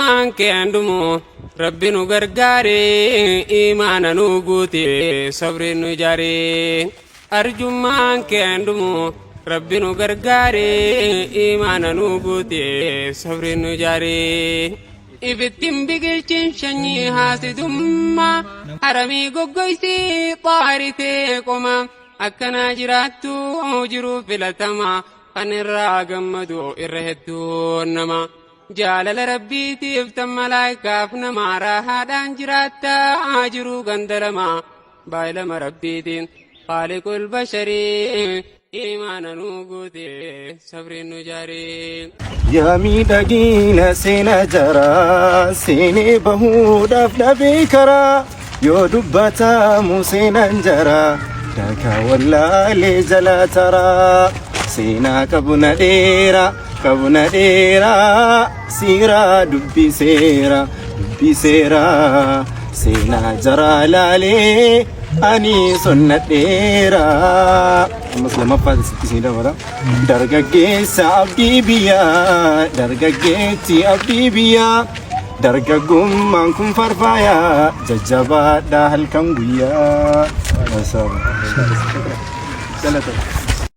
Arjummaan kee handumu Rabbi nu gargaare imaana nu guute sabri nu ijaare. Arjummaan kee handumu Rabbi nu gargaare imaana nu guute sabri nu ijaare. Ibittin biqilchin sanyii haasidummaa haramii goggoysii xaaritee qoma akkanaa jiraattu jiruu filatama kan irraa gammadu irra hedduu nama. Jaalala Rabbiitiif tan malaayikaaf nama raahaadhaan jiraatta jiruu ganda lama baay'ilama Rabbiitiin Khaaliqul basharii imaana nuu guute sabriin nu jaarii. Yaa miidhagina seenaa jaraa seenee bahuudhaaf dhabee karaa yoo dubbatamu seenaan jaraa daakaa wallaalee jalaa taraa seenaa qabu na dheeraa qabu na dheeraa siiraa dubbiseera dubbiseera seenaa jaraa laalee ani sonnadheera. Ammas lammaffaa sitti isin dabala. Dargaggeessa abdii biyyaa dargaggeetti abdii biyyaa dargaggummaan kun farfaayaa jajjabaadhaa halkan guyyaa. Galata.